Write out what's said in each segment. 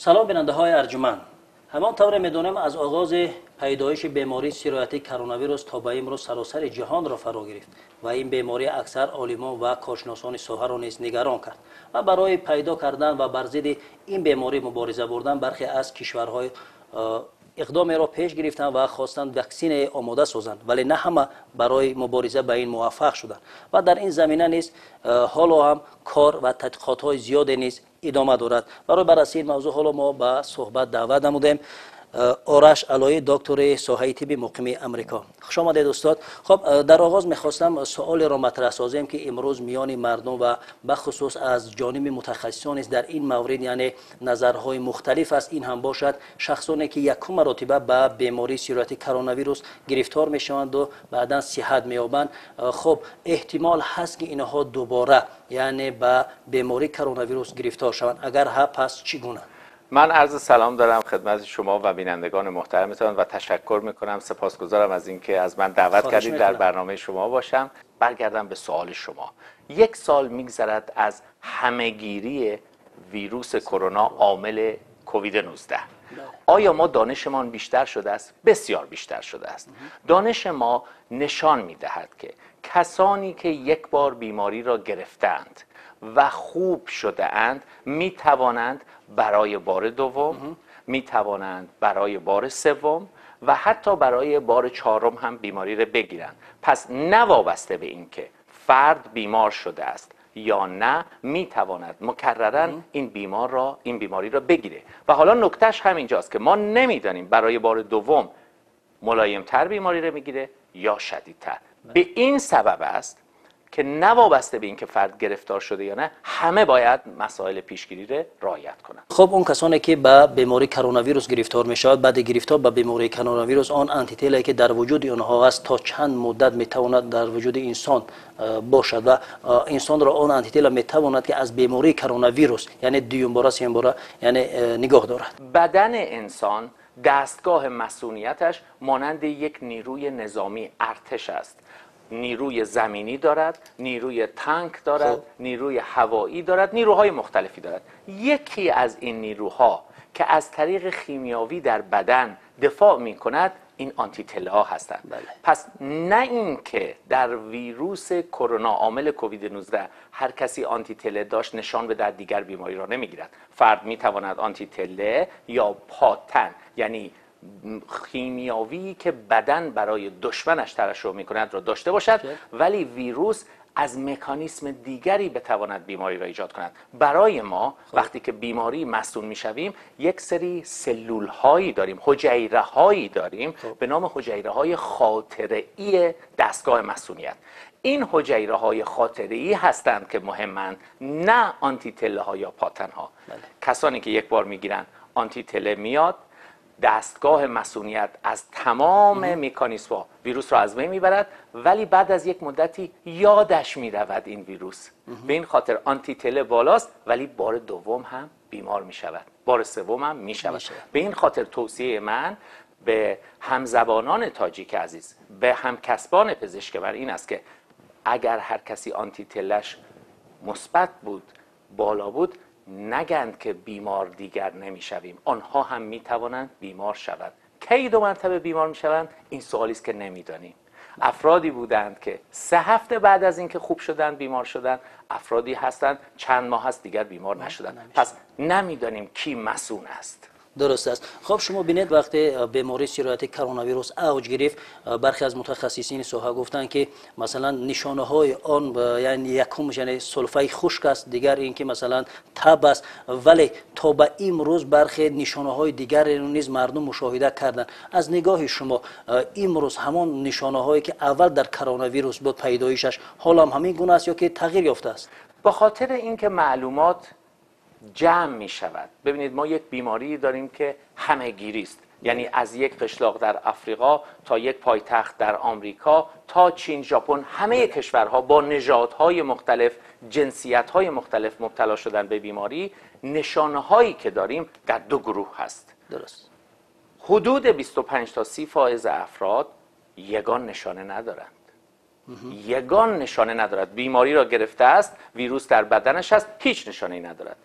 Салом, бинандаҳои арҷуманд. Ҳамон тавре медонем, аз оғози пайдоиши бемории сироятии коронавирус то ба имрӯз саросари ҷаҳонро фаро гирифт ва ин беморӣ аксар олимон ва коршиносони соҳаро низ нигарон кард ва барои пайдо кардан ва бар зидди ин беморӣ мубориза бурдан бархе аз кишварҳои иқдомеро пеш гирифтанд ва хостанд ваксинае омода созанд, вале на ҳама барои мубориза ба ин муваффақ шуданд ва дар ин замина низ ҳоло ҳам кор ва тадқиқотҳои зиёде низ идома дорад. Барои баррасии ин мавзӯъ ҳоло мо ба суҳбат даъват намудем Ораш Алоӣ, доктори соҳаи тибби муқими Амрико. Хуш омадед, устод. Хоб, дар оғоз мехостам суолеро матраҳ созем, ки имрӯз миёни мардум ва бахусус аз ҷониби мутахассисон низ дар ин маврид, яъне, назарҳои мухталиф аст. Ин ҳам бошад, шахсоне ки якум маротиба ба бемории сирояти коронавирус гирифтор мешаванду баъдан сиҳат меёбанд, хоб, эҳтимол ҳаст, ки инҳо дубора, яъне, ба бемории коронавирус гирифтор шаванд? Агар ҳа, пас чӣ гуна? من عرض سلام دارم خدمت شما و بینندگان محترمتان و تشکر میکنم، سپاسگزارم از اینکه از من دعوت کردید در برنامه شما باشم. برگردم به سوال شما. یک سال میگذرد از همهگیری ویروس کرونا عامل کووید 19. آیا ما دانشمان بیشتر شده است؟ بسیار بیشتر شده است. دانش ما نشان میدهد که کسانی که یک بار بیماری را گرفتند و خوب شده اند، می توانند برای بار دوم، می توانند برای بار سوم و حتی برای بار چهارم هم بیماری را بگیرند. پس نه وابسته به اینکه فرد بیمار شده است یا نه، می تواند مکررا این بیماری را بگیره. و حالا نکتهش همینجاست که ما نمیدانیم برای بار دوم ملایمتر بیماری را میگیره یا شدیدتر. به این سبب است که نه وابسته به اینکه فرد گرفتار شده یا نه، همه باید مسائل پیشگیری را رعایت کنند. خب، اون کسانی که به بیماری коронавирус گرفتار میشود، بعد گرفتار به بیماری коронавирус он антителае ки дар вуҷуди онҳо аст, то чанд муддат метавонад дар вуҷуди инсон бошад ва инсонро он антитела метавонад, ки аз бемории коронавирус, яъне, дуюмбора, сеюмбора, яъне, нигоҳ дорад? بدن انسان، دستگاه مصونیتش مانند یک نیروی نظامی، ارتش است. نیروی زمینی دارد، نیروی تانک دارد، نیروی هوایی دارد، نیروهای مختلفی دارد. یکی از این نیروها که از طریق خیمیاوی در بدن دفاع می کند، این آنتی ها هستند. پس نه اینکه در ویروس کرونا عامل کووید 19 هر کسی آنتی تله داشت، نشان بدهد دیگر بیماری را نمیگیرد. فرد میتواند آنتی تله یا پاتن، یعنی خیمیاوی که بدن برای دشمنش ترشح میکند را داشته باشد، ولی ویروس از مکانیسم دیگری بتواند بیماری را ایجاد کند. برای ما وقتی که بیماری مصون میشویم، یک سری سلول هایی داریم، حجیره هایی داریم به نام حجیره های خاطره ای دستگاه مصونیت. این حجیره های خاطره ای هستند که مهمند، نه آنتی تله ها یا پاتن ها. کسانی که یک بار میگیرن، آنتی تله میاد، دستگاه مصونیت از تمام مکانیسم ها ویروس را از بین میبرد، ولی بعد از یک مدتی یادش میرود این ویروس. به این خاطر آنتی تله بالاست، ولی بار دوم هم بیمار میشود، بار سوم هم میشود. به این خاطر توصیه من به همزبانان تاجیک عزیز، به همکسبان پزشک من این است که اگر هر کسی آنتی تلش مثبت بود، بالا بود، نگند که بیمار دیگر نمیشویم. آنها هم میتوانند بیمار شوند. کی دو مرتبه بیمار میشوند؟ این سوالی است که نمیدانیم. افرادی بودند که 3 هفته بعد از اینکه خوب شدن بیمار شدن، افرادی هستند چند ماه هست دیگر بیمار نشدن. پس نمیدانیم کی مصون است. Дуруст аст. Хоб, шумо бинед, вақте бемории сирояти коронавирус авҷ гирифт, бархе аз мутахассисини соҳа гуфтанд, ки масалан нишонаҳои он, яъне, якум, яъне, сулфаи хушк аст, дигар ин ки масалан таб аст, вале то ба имрӯз бархе нишонаҳои дигареро низ мардум мушоҳида карданд. Аз нигоҳи шумо, имрӯз ҳамон нишонаҳое ки аввал дар коронавирус буд пайдоишаш, ҳоло ҳам ҳамин гуна аст ё ки тағйир ёфтааст? به خاطر اینکه معلومات جمع می شود. ببینید، ما یک بیماری داریم که همهگیری است، یعنی از یک قشلاق در افریقا تا یک پایتخت در آمریکا تا چین، ژاپن، همه کشورها با نژادهای مختلف، جنسیت‌های مختلف مبتلا شدن به بیماری. نشانه هایی که داریم در دو گروه هست. حدود 25 تا 30 فایز افراد یگان نشانه ندارند، یگان نشانه ندارد. بیماری را گرفته است، ویروس در بدنش است، هیچ نشانه ای ندارد.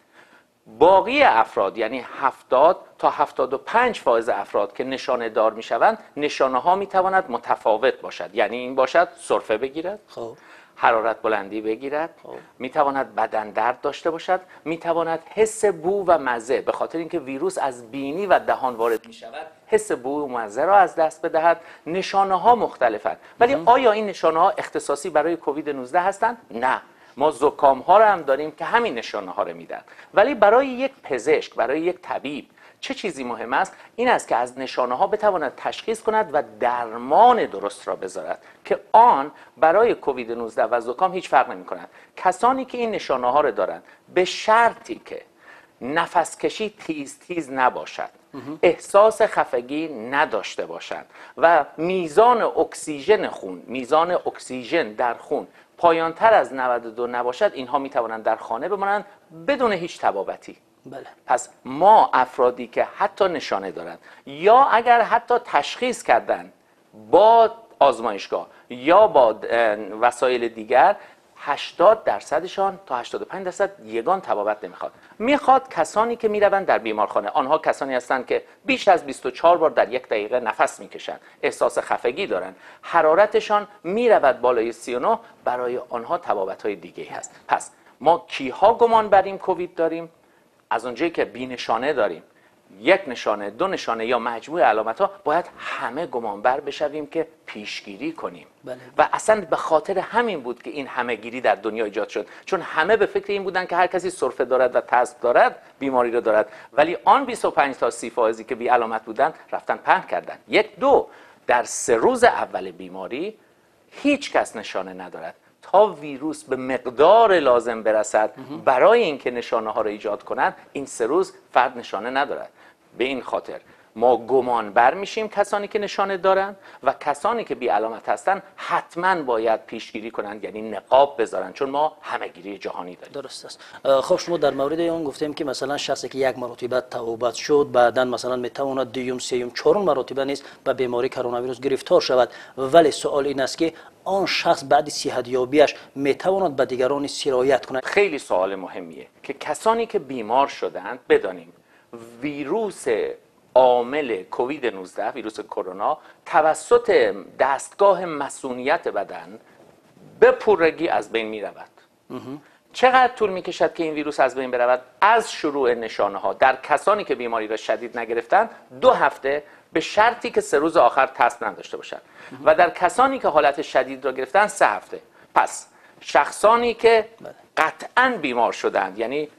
باقی افراد، یعنی 70 تا 75% افراد که نشانه دار میشوند، نشانه ها میتواند متفاوت باشد. یعنی این باشد سرفه بگیرد، خب، حرارت بلندی بگیرد، خب، میتواند بدن درد داشته باشد، میتواند حس بو و مزه، به خاطر اینکه ویروس از بینی و دهان وارد میشود، حس بو و مزه را از دست بدهد. نشانه ها مختلفند. ولی آیا این نشانه ها اختصاصی برای کووید 19 هستند؟ نه، ما زکام ها را هم داریم که همین نشانه ها رو میدن. ولی برای یک پزشک، برای یک طبیب چه چیزی مهم است؟ این است که از نشانه ها بتواند تشخیص کند و درمان درست را بذارد که آن برای کووید 19 و زکام هیچ فرق نمی کند. کسانی که این نشانه ها را دارند، به شرطی که نفس کشی تیز تیز نباشد، احساس خفگی نداشته باشند و میزان اکسیژن خون، میزان اکسیژن در خون پایانتر از 92 نباشد، اینها می توانند در خانه بمانند بدون هیچ طبابتی. بله. پس ما افرادی که حتی نشانه دارند یا اگر حتی تشخیص کردن با آزمایشگاه یا با وسایل دیگر، 80%شان تا 85% یگان طبابت نمیخواد. میخواد کسانی که میروند در بیمارخانه، آنها کسانی هستند که بیش از 24 بار در یک دقیقه نفس میکشند، احساس خفگی دارند، حرارتشان میرود بالای 39، برای آنها طبابت های دیگه هست. پس ما کیها گمان بریم کووید داریم؟ از اونجایی که بی نشانه داریم، یک نشانه، دو نشانه یا مجموع علامت ها، باید همه گمانبر بشویم که پیشگیری کنیم. بله. و اصلا به خاطر همین بود که این همه گیری در دنیا ایجاد شد، چون همه به فکر این بودن که هر کسی سرفه دارد و تزریق دارد بیماری رو دارد، ولی آن 25 تا 30 فائزی که بی علامت بودن رفتن پهن کردن. یک، دو، در 3 روز اول بیماری هیچ کس نشانه ندارد تا ویروس به مقدار لازم برسد برای اینکه نشانه ها را ایجاد کند. این 3 روز فرد نشانه ندارد. به این خاطر ما گمان بر میشیم کسانی که نشانه دارن و کسانی که بی علامت هستن حتما باید پیشگیری کنند، یعنی نقاب بذارن، چون ما همه‌گیری جهانی داریم. درست است. خب شما در مورد اون گفتیم که مثلا شخصی که یک مرتبه تبابت شد، بعدا مثلا میتواند دوم، سوم، چهارم مرتبه نیز به بیماری کرونا ویروس گرفتار شود. ولی سوال این است که آن شخص بعد صحتیابیش میتواند به دیگران سرایت کند؟ خیلی سوال مهمیه که کسانی که بیمار شدند بدانیم ویروس عامل کووید 19، ویروس کرونا، توسط دستگاه مسئولیت بدن به پرگی از بین می رود. چقدر طول می کشد که این ویروس از بین برود؟ از شروع نشانه ها در کسانی که بیماری را شدید نگرفتند 2 هفته، به شرطی که 3 روز آخر تست نداشته باشند، و در کسانی که حالت شدید را گرفتند 3 هفته. پس شخصانی که قطعاً بیمار شدند، یعنی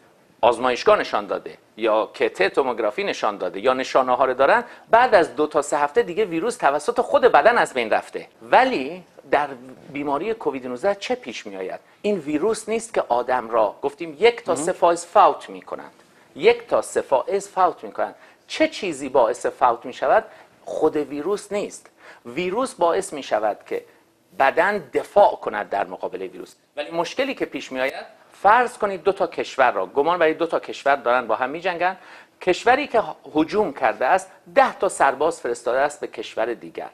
آزمایشگاه نشان داده یا کت توموگرافی نشان داده یا نشانه ها رو دارن، بعد از 2 تا 3 هفته دیگه ویروس توسط خود بدن از بین رفته. ولی در بیماری کووید 19 چه پیش می آید؟ این ویروس نیست که آدم را، گفتیم 1 تا 3 فایز فوت می کنند. 1 تا 3 فایز فوت می کنند. چه چیزی باعث فوت می شود؟ خود ویروس نیست. ویروس باعث می شود که بدن دفاع کند در مقابل ویروس. ولی مشکلی که پیش می آید، فرض کنید 2 تا کشور را، گمان برای 2 تا کشور دارن با هم می جنگن. کشوری که هجوم کرده است 10 تا سرباز فرستاده است به کشور دیگر.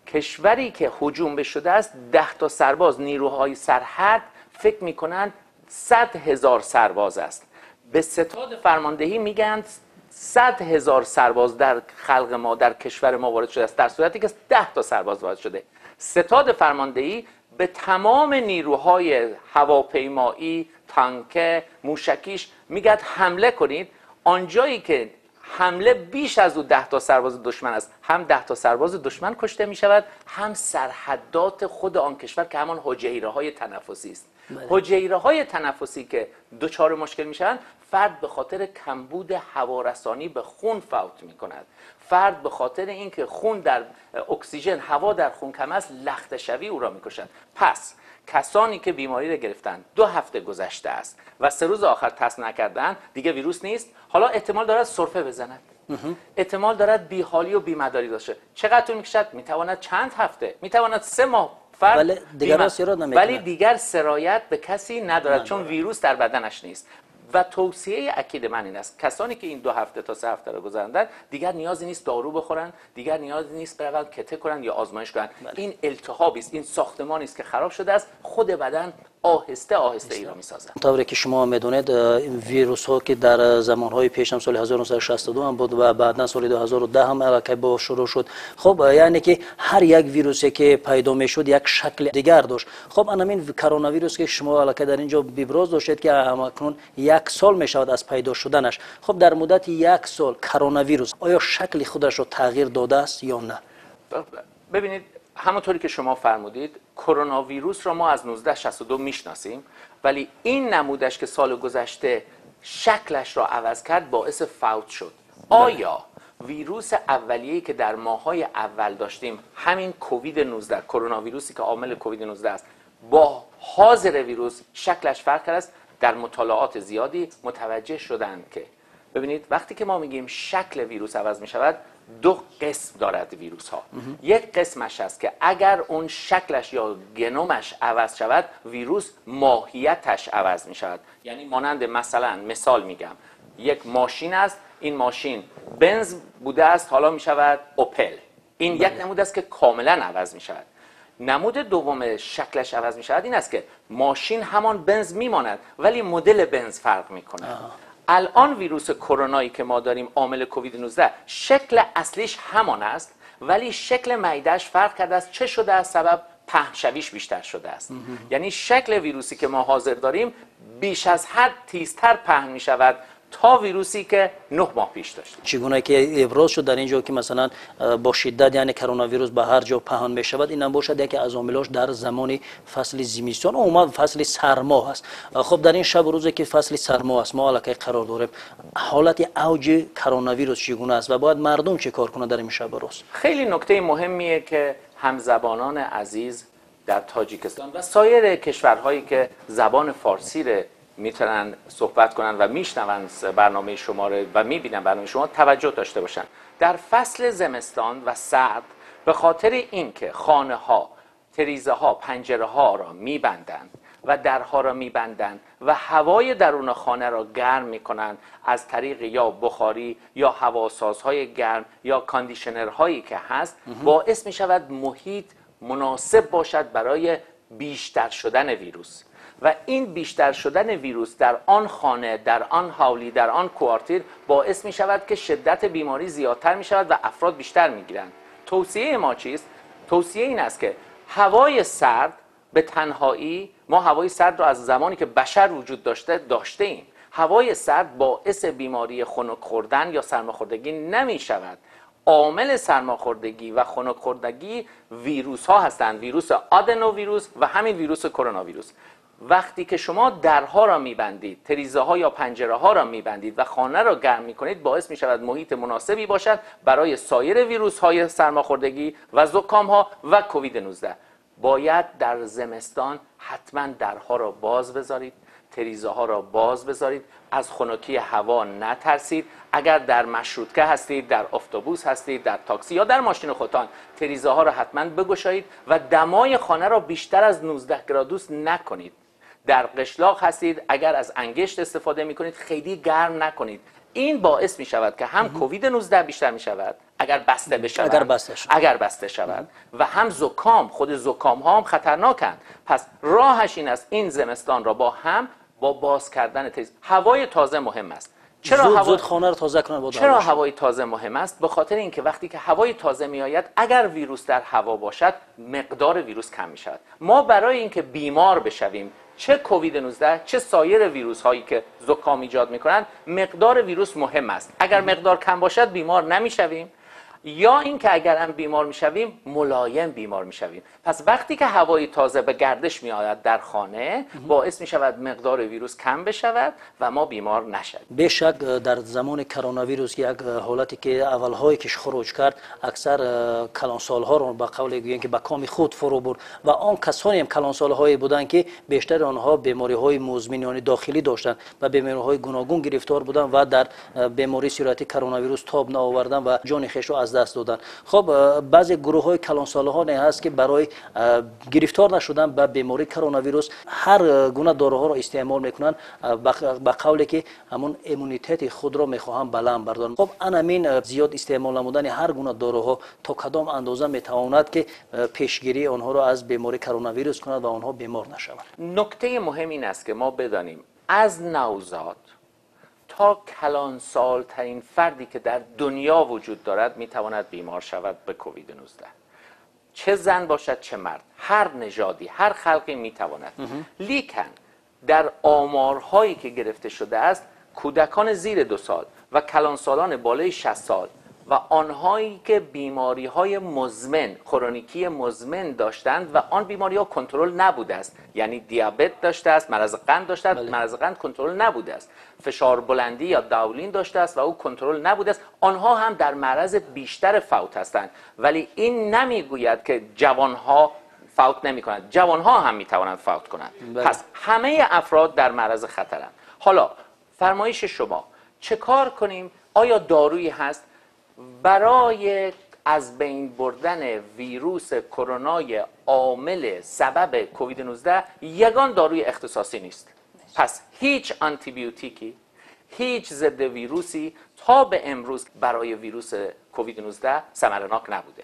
کشوری که هجوم به شده است 10 تا سرباز، نیروهای سرحد فکر می کنند 100,000 سرباز است. به ستاد فرماندهی میگن 100,000 سرباز در خلق ما، در کشور ما وارد شده است، در صورتی که 10 تا سرباز وارد شده. ستاد فرماندهی به تمام نیروهای هواپیمایی، تانک، موشکیش میگد حمله کنید. آنجایی که حمله بیش از او 10 تا سرباز دشمن است، هم 10 تا سرباز دشمن کشته می شود، هم سرحدات خود آن کشور که همان حجیره های تنفسی است. حجیره های تنفسی که دچار مشکل می شوند، فرد به خاطر کمبود هوارسانی به خون فوت می کند. فرد به خاطر اینکه خون در اکسیژن، هوا در خون کم است، لخته شوی او را می کشند. پس کسانی که بیماری را گرفتن، 2 هفته گذشته است و 3 روز آخر تست نکردن، دیگه ویروس نیست. حالا احتمال دارد سرفه بزند، احتمال دارد بیحالی و بیمداری داشته. چقدر طول می‌کشد؟ میتواند چند هفته، میتواند 3 ماه. فرد ولی دیگر سرایت نمی‌کند. ولی دیگر سرایت به کسی ندارد، چون ویروس در بدنش نیست. و توصیه اکید من این است کسانی که این 2 هفته تا 3 هفته را گذراندن، دیگر نیازی نیست دارو بخورن، دیگر نیازی نیست بروند کته کنن یا آزمایش کنن. بله. این التهابی است، این ساختمانی است که خراب شده است، خود بدن آهسته آهسته ای را میسازد. طوری که شما میدونید ویروس ها که در زمان های پیش هم سال 1962 هم بود و بعدا سال 2010 هم الکی با شروع شد. خب یعنی که هر یک ویروسی که پیدا میشد یک شکل دیگر داشت. خب همین کرونا ویروس که شما الکی در اینجا ابراز داشتید که اکنون یک سال میشود از پیدا شدنش، خب در مدت یک سال کرونا ویروس آیا شکل خودش رو تغییر داده است یا نه؟ ببینید، همونطوری که شما فرمودید کرونا ویروس را ما از 1962 میشناسیم، ولی این نمودش که سال گذشته شکلش را عوض کرد باعث فوت شد. آیا ویروس اولیه‌ای که در ماه‌های اول داشتیم، همین کووید 19، کرونا ویروسی که عامل کووید 19 است، با حاضر ویروس شکلش فرق کرده است؟ در مطالعات زیادی متوجه شدند که ببینید وقتی که ما میگیم شکل ویروس عوض میشود، دو قسم دارد ویروس ها. یک قسمش است که اگر اون شکلش یا گنومش عوض شود، ویروس ماهیتش عوض می شود. یعنی مانند مثلا مثال میگم، یک ماشین است، این ماشین بنز بوده است، حالا می شود اوپل. این یک نمود است که کاملا عوض می شود. نمود دوم شکلش عوض می شود این است که ماشین همان بنز می ماند ولی مدل بنز فرق می کند. الان ویروس کرونایی که ما داریم، عامل کووید 19، شکل اصلیش همان است ولی شکل معده‌اش فرق کرده است. چه شده است؟ سبب پهنشویش بیشتر شده است. یعنی شکل ویروسی که ما حاضر داریم بیش از حد تیزتر پهن می شود تا ویروسی که 9 ماه پیش داشتیم. چگونه که ابراز شد در اینجا که مثلا با شدت یعنی کرونا ویروس به هر جا پهن می شود، این هم باشد یکی از عاملاش در زمان فصل زمستان، عموما فصل سرما است. خب در این شب و روزی که فصل سرما است ما الکی قرار داریم، حالت اوج کرونا ویروس چگونه است و باید مردم چه کار کنند در این شب و روز؟ خیلی نکته مهمیه که همزبانان عزیز در تاجیکستان و سایر کشورهایی که زبان فارسی را میتونن صحبت کنن و میشنون برنامه شما رو و میبینن برنامه شما، توجه داشته باشن. در فصل زمستان و سرد به خاطر اینکه خانه ها، تریزه ها، پنجره ها را میبندند و درها را میبندند و هوای درون خانه را گرم میکنند از طریق یا بخاری یا هواسازهای گرم یا کاندیشنرهایی که هست، باعث میشود محیط مناسب باشد برای بیشتر شدن ویروس. و این بیشتر شدن ویروس در آن خانه، در آن حالی، در آن کوارتیر باعث می شود که شدت بیماری زیادتر می شود و افراد بیشتر می گیرند. توصیه ما چیست؟ توصیه این است که هوای سرد به تنهایی، ما هوای سرد را از زمانی که بشر وجود داشته ایم. هوای سرد باعث بیماری خنک خوردن یا سرماخوردگی نمی شود. عامل سرماخوردگی و خنک خوردگی ویروس ها هستند، ویروس آدنو ویروس و همین ویروس کرونا ویروس. وقتی که شما درها را میبندید، تریزه ها یا پنجره ها را میبندید و خانه را گرم میکنید، باعث میشود محیط مناسبی باشد برای سایر ویروس های سرماخوردگی و زکام ها و کووید 19. باید در زمستان حتما درها را باز بذارید، تریزه ها را باز بذارید، از خنکی هوا نترسید. اگر در مشروطه هستید، در اتوبوس هستید، در تاکسی یا در ماشین خودتان، تریزه ها را حتما بگشایید و دمای خانه را بیشتر از 19 گرادوس نکنید. در قشلاق هستید، اگر از انگشت استفاده میکنید خیلی گرم نکنید. این باعث می شود که هم کووید 19 بیشتر می شود اگر بسته بشود، اگر بسته شود و هم زکام، خود زکام ها هم خطرناکند. پس راهش این است این زمستان را با هم با باز کردن تریز، هوای تازه مهم است. چرا زود خانه رو تازه کنن؟ چرا هوای تازه مهم است؟ به خاطر اینکه وقتی که هوای تازه میآید، اگر ویروس در هوا باشد مقدار ویروس کم می شود. ما برای اینکه بیمار بشویم، چه کووید 19 چه سایر ویروس هایی که زکام ایجاد میکنند، مقدار ویروس مهم است. اگر مقدار کم باشد بیمار نمیشویم، یا اینکه اگر هم بیمار میشویم ملایم بیمار میشویم. پس وقتی که هوای تازه به گردش میآید در خانه، باعث میشود مقدار ویروس کم بشود و ما بیمار نشویم. بیشک در زمان کرونا ویروس یک حالتی که اولهایی که خروج کرد، اکثر کلانسالها رو به قول گویند که به کام خود فرو برد و آن کسانی هم کلانسالهایی بودند که بیشتر آنها بیماری های مزمن یعنی داخلی داشتند و بیماری های گوناگون گرفتار بودند و در بیماری سیراتی کرونا ویروس تاب نآوردند و جان خویش را از аз даст доданд. Хуб, баъзе гурӯҳҳои калонсолаҳоне ҳаст, ки барои гирифтор нашудан ба бемории коронавирус ҳар гуна доруҳоро истеъмол мекунанд, ба қавле ки ҳамон иммунитети худро мехоҳанд баланд бардоранд. Хуб, анамин зиёд истеъмол намудани ҳар гуна доруҳо то кадом андоза метавонад, ки пешгирии онҳоро аз бемории коронавирус кунад ва онҳо бемор нашаванд? نکته مهم این است که ما بدانیم از نوزاد تا کلانسال ترین فردی که در دنیا وجود دارد میتواند بیمار شود به کووید 19. چه زن باشد چه مرد، هر نژادی، هر خلقی میتواند. لیکن در آمارهایی که گرفته شده است، کودکان زیر 2 سال و کلانسالان بالای 60 سال و آنهایی که بیماری های مزمن، کرونیکی مزمن داشتند و آن بیماری ها کنترل نبوده است، یعنی دیابت داشته است، مرض قند داشته است، مرض قند کنترل نبوده است، فشار بلندی یا داولین داشته است و او کنترل نبوده است، آنها هم در معرض بیشتر فوت هستند. ولی این نمیگوید که جوانها فوت نمی کنند، جوانها هم می توانند فوت کنند. پس همه افراد در معرض خطرند. حالا فرمایش شما، چه کار کنیم؟ آیا دارویی هست برای از بین بردن ویروس کرونای عامل سبب کووید 19؟ یگان داروی اختصاصی نیست. پس هیچ آنتیبیوتیکی، هیچ ضد ویروسی تا به امروز برای ویروس کووید 19 ثمرناک نبوده.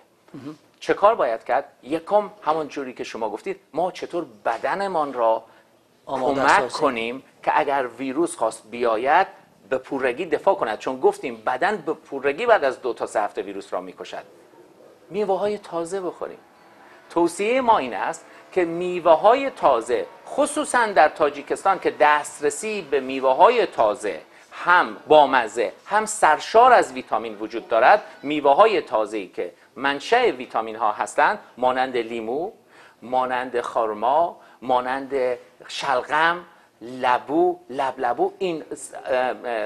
چه کار باید کرد؟ یکم همون جوری که شما گفتید، ما چطور بدنمان را کمک کنیم که اگر ویروس خواست بیاید به پورگی دفاع کند، چون گفتیم بدن به پورگی بعد از 2 تا 3 هفته ویروس را میکشد. میوه های تازه بخوریم. توصیه ما این است که میوه های تازه، خصوصا در تاجیکستان که دسترسی به میوه های تازه هم بامزه هم سرشار از ویتامین وجود دارد، میوه های تازه‌ای که منشأ ویتامین ها هستند، مانند لیمو، مانند خرما، مانند شلغم، لبو، لبلبو، این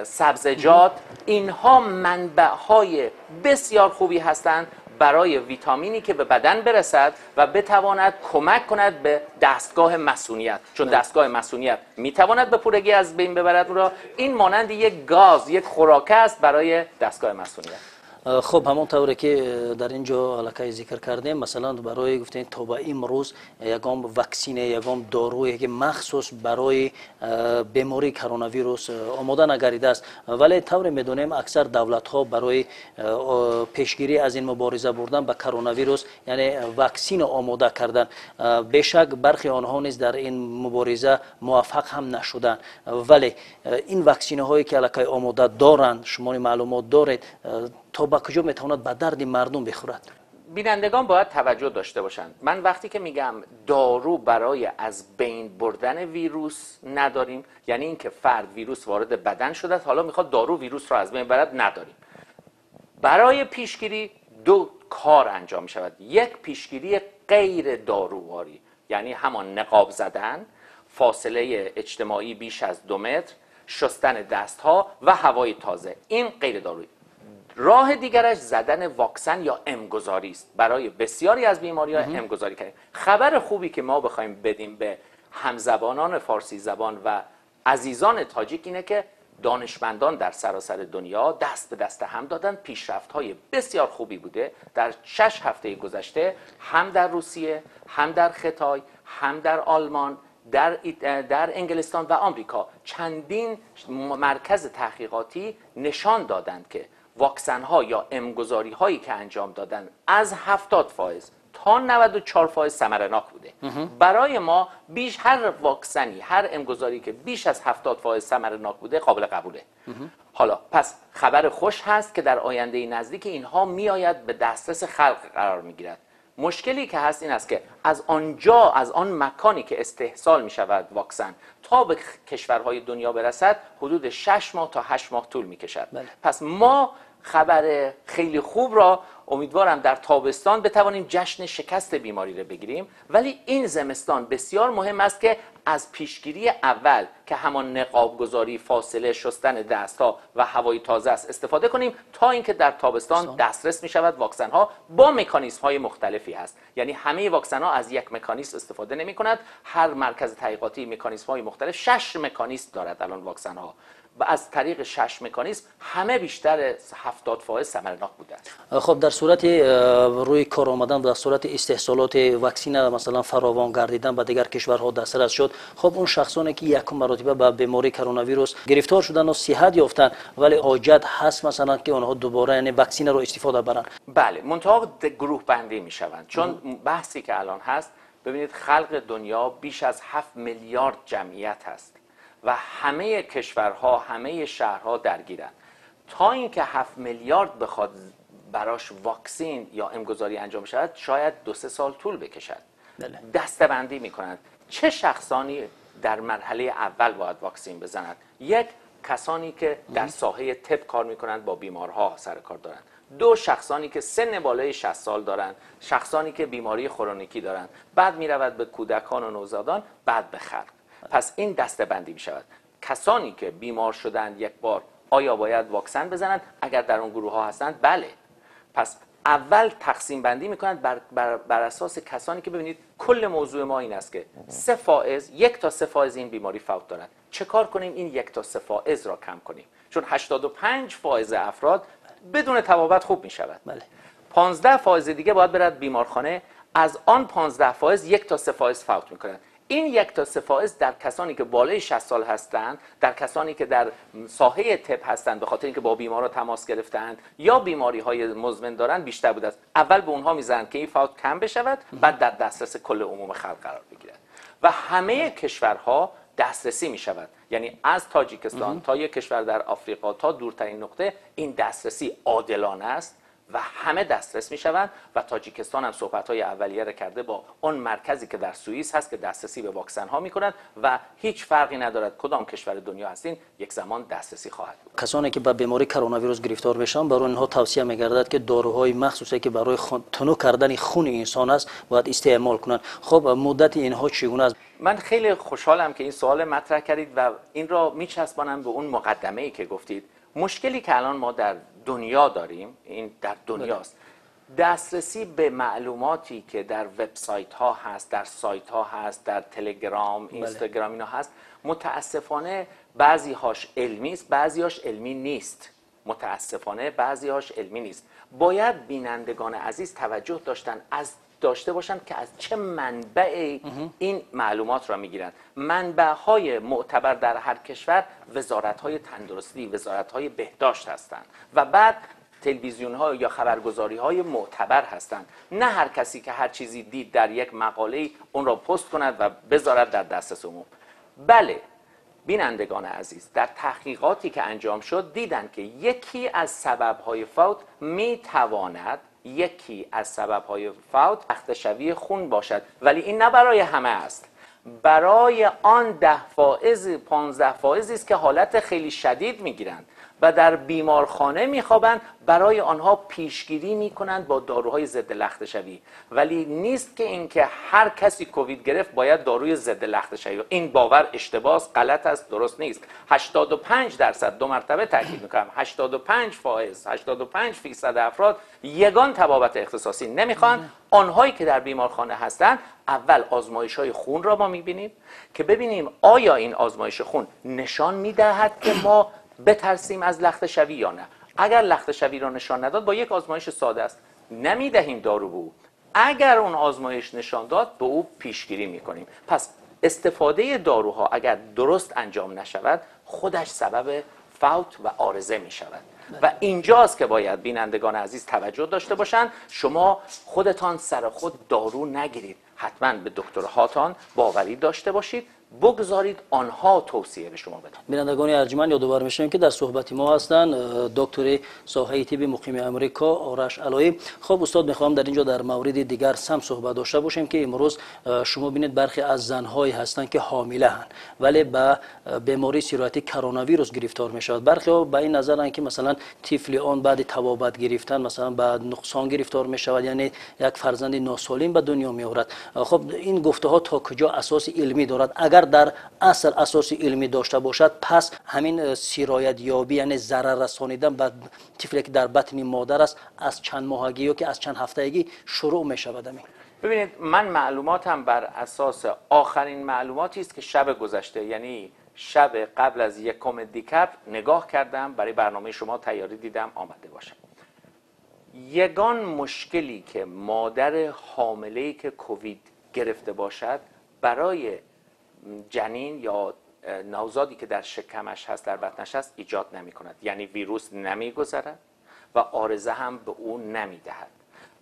سبزیجات، اینها منبع‌های بسیار خوبی هستند برای ویتامینی که به بدن برسد و بتواند کمک کند به دستگاه مسئولیت، چون دستگاه مسئولیت میتواند به پورگی از بین ببرد او را. این مانند یک گاز، یک خوراکه است برای دستگاه مسئولیت. خب، ҳамон тавре ки дар ин ҷо аллакай зикр кардем, масалан, барои гуфтем, то ба имрӯз ягон ваксине, ягон доруе ки махсус барои бемории коронавирус омода нагардидааст. Вале тавре медонем, аксар давлатҳо барои пешгирӣ аз ин мубориза бурдан ба коронавирус, яъне ваксина омода карданд. Бешак, бархи онҳо низ дар ин мубориза муваффақ ҳам нашуданд. Вале ин ваксинаҳое ки аллакай омода доранд, шумо маълумот доред, то ба куҷо метавонад ба дарди мардум бихӯрад? بینندگان باید توجه داشته باشند. من وقتی که میگم دارو برای از بین بردن ویروس نداریم، یعنی اینکه فرد ویروس وارد بدن شده است، حالا میخواد دارو ویروس رو از بین برد، نداریم. برای پیشگیری دو کار انجام میشود. یک، پیشگیری غیر داروواری، یعنی همان نقاب زدن، فاصله اجتماعی بیش از 2 متر، شستن دستها و هوای تازه، این غیر دارویی. راه دیگرش زدن واکسن یا امگذاری است. برای بسیاری از بیماری ها امگذاری کردیم. خبر خوبی که ما بخوایم بدیم به همزبانان فارسی زبان و عزیزان تاجیک اینه که دانشمندان در سراسر دنیا دست به دست هم دادن، پیشرفت های بسیار خوبی بوده در 6 هفته گذشته، هم در روسیه، هم در خطای، هم در آلمان، در انگلستان و آمریکا چندین مرکز تحقیقاتی نشان دادند که واکسن ها یا امگذاری هایی که انجام دادن از 70% تا 94% ثمرناک بوده. برای ما بیش هر واکسنی، هر امگذاری که بیش از 70% ثمرناک بوده قابل قبوله. حالا پس خبر خوش هست که در آینده نزدیک اینها میآید به دسترس خلق قرار میگیرد. مشکلی که هست این است که از آنجا، از آن مکانی که استحصال می شود واکسن، تا به کشورهای دنیا برسد حدود 6 ماه تا 8 ماه طول می کشد. پس ما خبر خیلی خوب را امیدوارم در تابستان بتوانیم جشن شکست بیماری را بگیریم، ولی این زمستان بسیار مهم است که از پیشگیری اول که همان نقاب گذاری، فاصله، شستن دستها و هوای تازه است استفاده کنیم تا اینکه در تابستان دسترس می شود. واکسن ها با مکانیزم های مختلفی هست، یعنی همه واکسن ها از یک مکانیزم استفاده نمی کند. هر مرکز تحقیقاتی مکانیزم های مختلف، 6 مکانیزم دارد الان واکسن ها و از طریق 6 مکانیزم همه بیشتر 70% ثمرناک بوده است. خب در صورت روی کار آمدن، در صورت استحصالات واکسین مثلا فراوان گردیدن به دیگر کشورها دسترس شد، خب اون شخصانی که یکم مرتبه به بیماری کرونا ویروس گرفتار شدن و صحت یافتن ولی حاجت هست مثلا که آنها دوباره یعنی واکسین رو استفاده برن. بله، منتها گروه بندی میشوند، چون بحثی که الان هست، ببینید خلق دنیا بیش از 7 میلیارد جمعیت هست و همه کشورها، همه شهرها درگیرند. تا اینکه 7 میلیارد بخواد براش واکسین یا امگذاری انجام شود شاید 2-3 سال طول بکشد. دسته‌بندی میکنند چه شخصانی در مرحله اول باید واکسین بزنند. یک، کسانی که در ساحه طب کار میکنند، با بیمارها سر کار دارند. دو، شخصانی که سن بالای 60 سال دارند، شخصانی که بیماری خرونیکی دارند. بعد میرود به کودکان و نوزادان، بعد به خلق. پس این دسته بندی می شود. کسانی که بیمار شدند یک بار آیا باید واکسن بزنند؟ اگر در اون گروه ها هستند بله. پس اول تقسیم بندی می کنند بر اساس کسانی که، ببینید کل موضوع ما این است که 3 فائز، 1 تا 3 فائز این بیماری فوت دارند. چه کار کنیم این 1 تا 3 فائز را کم کنیم؟ چون 85 فائز افراد بدون طبابت خوب می شود. بله. 15 فائز دیگه باید برد بیمارخانه. از آن 15 فائز 1 تا 3 فائز فوت می کنند. این 1 تا 3 فائز در کسانی که بالای 60 سال هستند، در کسانی که در ساحه طب هستند به خاطر اینکه با بیمارا تماس گرفتند یا بیماری های مزمن دارند بیشتر بوده است. اول به اونها میزنند که این فوت کم بشود، بعد در دسترس کل عموم خلق قرار بگیرد و همه کشورها دسترسی می شود. یعنی از تاجیکستان تا یک کشور در آفریقا تا دورترین نقطه این دسترسی عادلانه است و همه دسترس میشوند. و تاجیکستان هم صحبت‌های اولیه را کرده با اون مرکزی که در سوئیس هست که دسترسی به واکسن ها میکنند و هیچ فرقی ندارد کدام کشور دنیا هستین، یک زمان دسترسی خواهد بود. کسانی که به بیماری کرونا ویروس گرفتار میشن برای آنها توصیه میگردد که داروهای مخصوصی که برای تنک کردن خون انسان است باید استعمال کنند. خب مدت اینها چگونه است؟ من خیلی خوشحالم که این سوال مطرح کردید و این را میچسبانم به اون مقدمه‌ای که گفتید. مشکلی که الان ما در دنیا داریم، این در دنیاست، دسترسی به معلوماتی که در وبسایت ها هست، در سایت ها هست، در تلگرام، اینستاگرام اینا هست، متاسفانه بعضی هاش علمی است، بعضی هاش علمی نیست. متاسفانه بعضی هاش علمی نیست. باید بینندگان عزیز توجه داشته باشند که از چه منبعی این معلومات را میگیرند. منبع‌های معتبر در هر کشور وزارت‌های تندرستی، وزارت‌های بهداشت هستند و بعد تلویزیون‌ها یا خبرگزاری‌های معتبر هستند. نه هر کسی که هر چیزی دید در یک مقاله اون را پست کند و بذارد در دسترس عموم. بله بینندگان عزیز، در تحقیقاتی که انجام شد دیدند که یکی از سبب‌های فوت میتواند اختشوی خون باشد، ولی این نه برای همه است. برای آن 10 فائز 15 فائزی است که حالت خیلی شدید میگیرند و در بیمارخانه میخوابند، برای آنها پیشگیری میکنند با داروهای ضد لختشوی. ولی نیست که اینکه هر کسی کووید گرفت باید داروی ضد لختشوی. این باور اشتباه است، غلط است، درست نیست. 85%، دو مرتبه تاکید میکنم، 85 فائز، 85% افراد یگان طبابت اختصاصی نمیخوان. آنهایی که در بیمارخانه هستند، اول آزمایش های خون را ما میبینیم که ببینیم آیا این آزمایش خون نشان میدهد که ما بترسیم از لختشوی یا نه. اگر لختشوی را نشان نداد، با یک آزمایش ساده است، نمیدهیم دارو به او. اگر اون آزمایش نشان داد، به او پیشگیری میکنیم. پس استفاده داروها اگر درست انجام نشود، خودش سبب فوت و عارضه میشود. و اینجاست که باید بینندگان عزیز توجه داشته باشند. شما خودتان سر خود دارو نگیرید، حتما به دکترهاتان باوری داشته باشید، بگذارید آنها توصیه به شما بدن. بینندگان ارجمند، یادآور میشیم که در صحبت ما هستند دکتر ساحه طب مقیم امریکا آرش علایی. خب استاد، میخوام در اینجا در مورد دیگر سم صحبت داشته باشیم که امروز شما ببینید برخی از زنهایی هستند که حامله هستند ولی به بیماری سرایتی کرونا ویروس گرفتار میشود. برخی ها به این نظرند که مثلا طفل آن بعد طبابت گرفتن مثلا به نقصان گرفتار میشود، یعنی یک فرزند ناسالم به دنیا میآورد. خب این گفته ها تا کجا اساس علمی دارد؟ اگر Агар дар асл асоси илмӣ дошта бошад, пас ҳамин сироятёбӣ, яъне зарар расонидан ба тифле ки дар батни модар аст, аз чанд моҳагӣ ё ки аз чанд ҳафтагӣ шурӯъ мешавад. Ҳамин ببینید، من معلوماتم بر اساس آخرین معلوماتی است که شب گذشته، یعنی شب قبل از یکم دیکبر نگاه کردم، برای برنامه شما تیاری دیدم آمده باشه. یگان مشکلی که مادر حامله‌ای که کووید گرفته باشد برای جنین یا نوزادی که در شکمش هست، در بطنش هست، ایجاد نمی کند. یعنی ویروس نمی گذرد و عارضه هم به او نمی دهد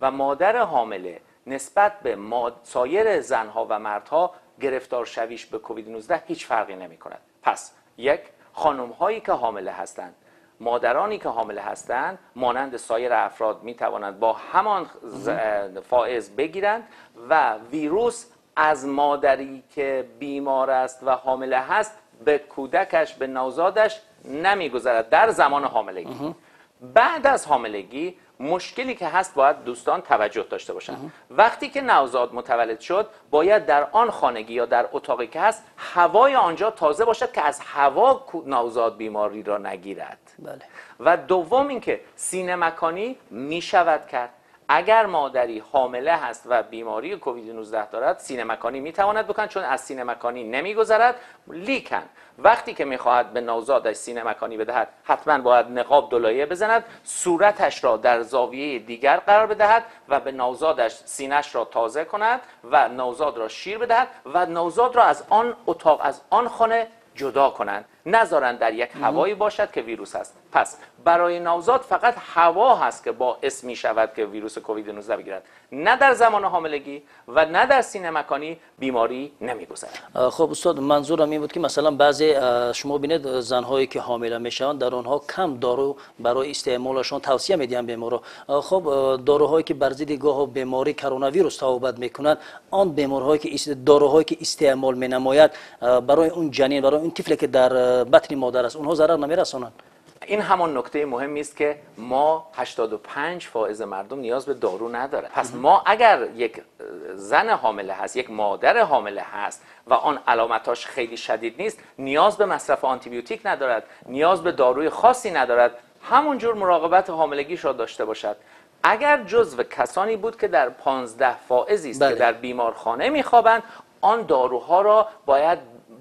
و مادر حامله نسبت به سایر زنها و مردها گرفتار شویش به کووید 19 هیچ فرقی نمی کند. پس یک، خانم هایی که حامله هستند، مادرانی که حامله هستند، مانند سایر افراد می توانند با همان فائز بگیرند و ویروس از مادری که بیمار است و حامله هست به کودکش، به نوزادش نمیگذرد در زمان حاملگی. بعد از حاملگی مشکلی که هست باید دوستان توجه داشته باشند. وقتی که نوزاد متولد شد باید در آن خانگی یا در اتاقی که هست هوای آنجا تازه باشد که از هوا نوزاد بیماری را نگیرد. بله. و دوم اینکه سینه مکانی می شود کرد. اگر مادری حامله هست و بیماری کووید 19 دارد سینه مکانی میتواند بکند، چون از سینه مکانی نمیگذرد. لیکن وقتی که میخواهد به نوزادش سینه مکانی بدهد حتما باید نقاب دولایه بزند، صورتش را در زاویه دیگر قرار بدهد و به نوزادش سینه‌اش را تازه کند و نوزاد را شیر بدهد و نوزاد را از آن اتاق، از آن خانه جدا کنند، نذارند در یک هوایی باشد که ویروس هست. پس برای نوزاد فقط هوا هست که باعث می شود که ویروس کووید 19 بگیرد، نه در زمان حاملگی و نه در سینه مکانی بیماری نمیگذرد. خب استاد، منظورم این بود که مثلا بعضی شما ببینید زنهایی که حامله میشوند در آنها کم دارو برای استعمالشان توصیه میدهند بیمارا. خب داروهایی که بر ضد گاه بیماری کرونا ویروس تطابق میکنند، آن بیمارهایی که داروهایی که استعمال مینماید برای اون جنین، برای اون طفلی که در بطن مادر است، اونها ضرر نمیرسانند. این همان نکته مهمی است که ما 85 فائز مردم نیاز به دارو نداره. پس ما اگر یک زن حامله هست، یک مادر حامله هست و آن علامتاش خیلی شدید نیست، نیاز به مصرف آنتیبیوتیک ندارد، نیاز به داروی خاصی ندارد، همونجور مراقبت حاملگیش را داشته باشد. اگر جزو کسانی بود که در 15 فائزی است که در بیمارخانه میخوابند، آن داروها را باید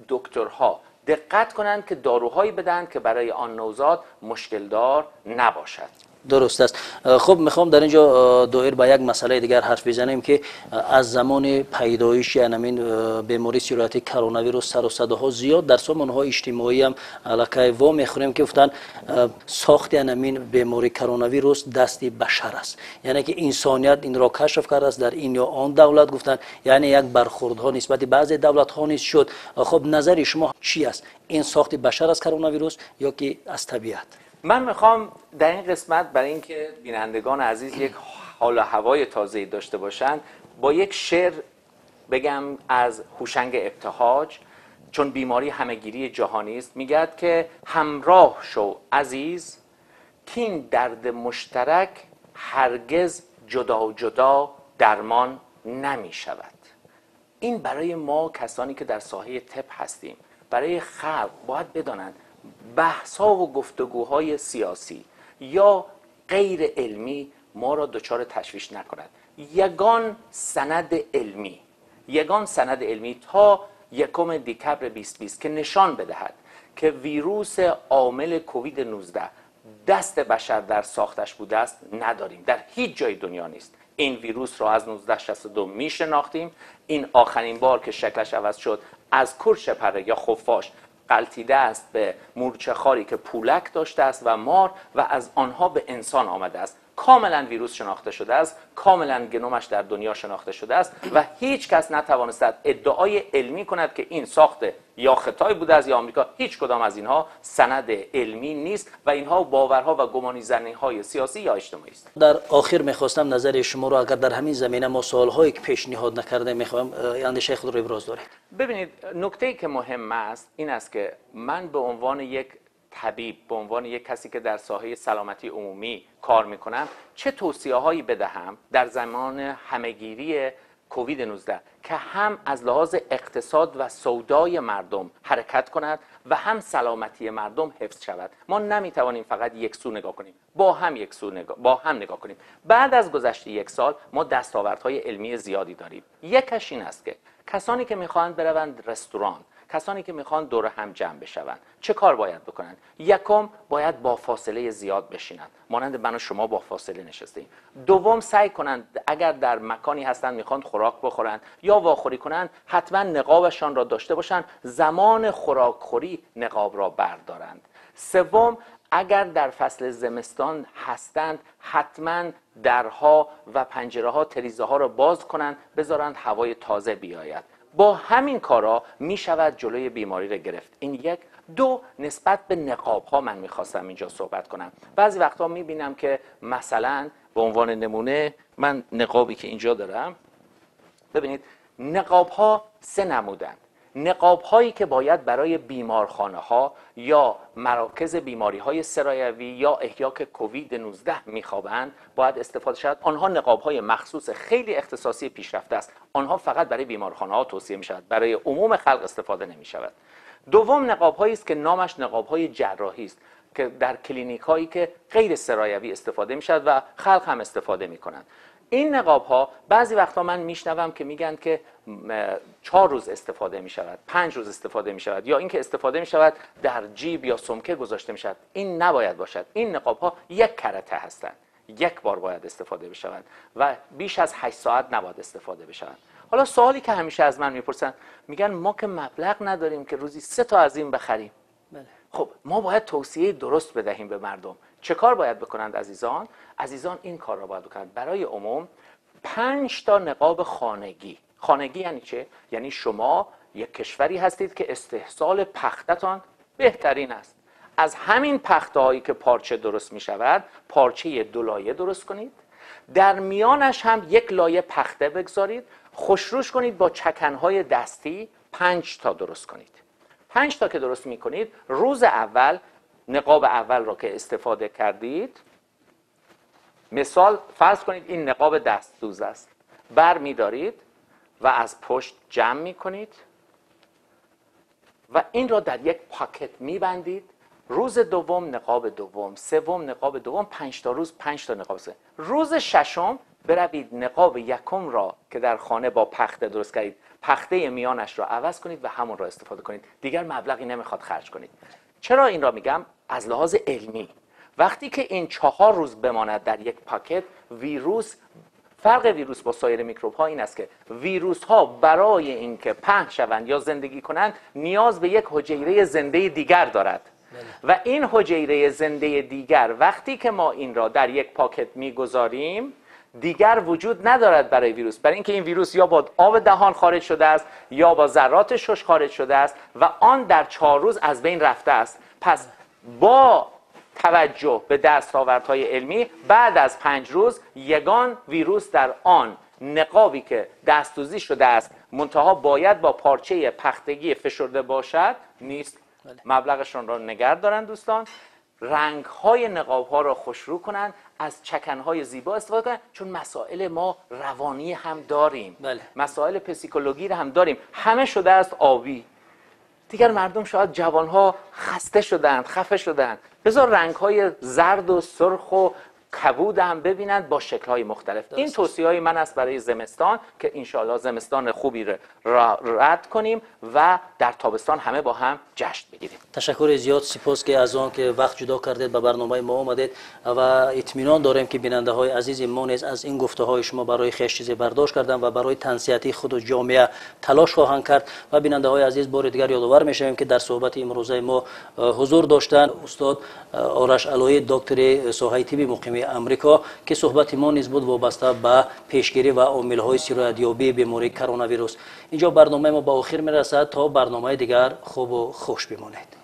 دکترها دقت کنند که داروهایی بدن که برای آن نوزاد مشکلدار نباشد. درست است. خب میخوام در اینجا دایر با یک مسئله دیگر حرف بزنیم که از زمان پیدایش همین بیماری سیراتی کرونا ویروس سر و صداها زیاد در سامانه‌های اجتماعی هم علاقه وا میخوریم که گفتن ساخت همین بیماری کرونا ویروس دست بشر است، یعنی که انسانیت این را کشف کرده است در این یا آن دولت، گفتن یعنی یک برخوردها نسبت بعضی دولت ها نیز شد. خب نظر شما چی است؟ این ساخت بشر است کرونا ویروس یا که از طبیعت؟ من میخوام در این قسمت برای اینکه بینندگان عزیز یک حال و هوای تازه‌ای داشته باشند با یک شعر بگم از هوشنگ ابتهاج، چون بیماری همه‌گیری جهانی است، میگد که همراه شو عزیز کین درد مشترک هرگز جدا جدا درمان نمی شود. این برای ما کسانی که در ساحه طب هستیم، برای خلق باید بدانند بحث‌ها و گفتگوهای سیاسی یا غیر علمی ما را دچار تشویش نکند. یگان سند علمی تا یکم دکبر 2020 که نشان بدهد که ویروس عامل کووید 19 دست بشر در ساختش بوده است نداریم، در هیچ جای دنیا نیست. این ویروس را از 1962 می شناختیم. این آخرین بار که شکلش عوض شد از کرچ پره یا خفاش غلطیده است به مورچه خاری که پولک داشته است و مار، و از آنها به انسان آمده است. کاملا ویروس شناخته شده است، کاملا گنومش در دنیا شناخته شده است و هیچ کس نتوانسته ادعای علمی کند که این ساخت یا خطای بوده است یا آمریکا. هیچ کدام از اینها سند علمی نیست و اینها باورها و گمانه‌زنی‌های سیاسی یا اجتماعی است. در آخر می‌خواستم نظر شما رو اگر در همین زمینه ما سوال‌هایی که پیشنهاد نکرده می‌خوایم اندیشه خود رو ابراز دارید. ببینید، نکته‌ای که مهم است این است که من به عنوان یک طبیب، به عنوان یک کسی که در ساحه سلامتی عمومی کار میکنم، چه توصیه هایی بدهم در زمان همهگیری کووید 19 که هم از لحاظ اقتصاد و سودای مردم حرکت کند و هم سلامتی مردم حفظ شود. ما نمیتوانیم فقط یک سو نگاه کنیم، با هم یک سو نگاه، با هم نگاه کنیم. بعد از گذشت یک سال ما دستاوردهای علمی زیادی داریم. یکش این است که کسانی که میخواهند بروند رستوران، کسانی که میخوان دور هم جمع بشوند، چه کار باید بکنند؟ یکم، باید با فاصله زیاد بشینند، مانند من و شما با فاصله نشستیم. دوم، سعی کنند اگر در مکانی هستند میخوان خوراک بخورند یا واخوری کنند، حتما نقابشان را داشته باشند، زمان خوراک خوری نقاب را بردارند. سوم، اگر در فصل زمستان هستند حتما درها و پنجره ها، تریزه ها را باز کنند، بذارند هوای تازه بیاید. با همین کارا می شود جلوی بیماری را گرفت. این یک. دو، نسبت به نقاب ها من میخواستم اینجا صحبت کنم. بعضی وقتا میبینم که مثلا به عنوان نمونه من نقابی که اینجا دارم، ببینید، نقاب ها سه نمودند. نقاب هایی که باید برای بیمارخانه ها یا مراکز بیماری های سرایوی یا احیا که کووید 19 میخوابند باید استفاده شود، آنها نقاب های مخصوص خیلی اختصاصی پیشرفته است. آنها فقط برای بیمارخانه ها توصیه می شود، برای عموم خلق استفاده نمی شود. دوم، نقاب هایی است که نامش نقاب های جراحی است که در کلینیک هایی که غیر سرایوی استفاده می شود و خلق هم استفاده می کنند. این نقاب ها بعضی وقتا من میشنوم که میگن که 4 روز استفاده می شود، 5 روز استفاده می شود، یا اینکه استفاده می شود در جیب یا سمکه گذاشته می شود. این نباید باشد. این نقاب ها یک کرته هستند، یک بار باید استفاده بشوند و بیش از 8 ساعت نباید استفاده بشوند. حالا سوالی که همیشه از من میپرسن، میگن ما که مبلغ نداریم که روزی 3 تا از این بخریم. بله. خب ما باید توصیه درست بدهیم به مردم. چه کار باید بکنند عزیزان؟ عزیزان این کار را باید بکنند. برای عموم 5 تا نقاب خانگی. خانگی یعنی چه؟ یعنی شما یک کشوری هستید که استحصال پختتان بهترین است. از همین پخته هایی که پارچه درست می شود، پارچه 2 لایه درست کنید، در میانش هم 1 لایه پخته بگذارید، خوشروش کنید با چکنهای دستی، 5 تا درست کنید. 5 تا که درست می کنید، روز اول نقاب اول را که استفاده کردید، مثال فرض کنید این نقاب دستدوز است، بر می دارید و از پشت جمع می کنید و این را در یک پاکت می بندید. روز دوم نقاب دوم، سوم نقاب دوم، 5 تا روز 5 تا نقاب سه. روز ششم بروید نقاب یکم را که در خانه با پخته درست کردید، پخته میانش را عوض کنید و همون را استفاده کنید. دیگر مبلغی نمیخواد خرج کنید. چرا این را میگم؟ از لحاظ علمی وقتی که این 4 روز بماند در یک پاکت، ویروس، فرق ویروس با سایر میکروب ها این است که ویروس ها برای اینکه پهن شوند یا زندگی کنند نیاز به یک حجیره زنده دیگر دارد. و این حجیره زنده دیگر وقتی که ما این را در یک پاکت میگذاریم دیگر وجود ندارد برای ویروس، برای اینکه این ویروس یا با آب دهان خارج شده است یا با ذرات شش خارج شده است و آن در 4 روز از بین رفته است. پس با توجه به دستاوردهای علمی بعد از 5 روز یگان ویروس در آن نقابی که دست‌دوزی شده است، منتها باید با پارچه پختگی فشرده باشد، نیست. مبلغشان را نگه دارن دوستان، رنگ‌های نقاب‌ها را خوشرو کنن، از چکن‌های زیبا استفاده کنن، چون مسائل ما روانی هم داریم. بله. مسائل پسیکولوژی را هم داریم. همه شده است آبی. دیگر مردم شاید جوان‌ها خسته شدند، خفه شدند. بذار رنگ‌های زرد و سرخ و کبود هم ببینند با شکل‌های مختلف. این توصیه‌های من است برای زمستان که انشاءالله زمستان خوبی را رد کنیم و در تابستان همه با هم جشن بگیریم. تشکر زیاد، سپاس که از آن که وقت جدا کردید به برنامه ما آمدید و اطمینان داریم که بیننده های عزیز ما نیز از این گفته های شما برای خویش چیزی برداشت کردن و برای تنصیحتی خود و جامعه تلاش خواهند کرد. و بیننده های عزیز بار دیگر یادآور میشویم که در صحبت امروزه ما حضور داشتند استاد آرش علایی، دکتر ساحه طب مقیم امریکا، که صحبت ما نیز بود وابسته به پیشگیری و عامل‌های سرایتیابی بیماری کرونا ویروس. اینجا برنامه ما به آخر میرسد. تا برنامه دیگر خوب و خوش بمانید.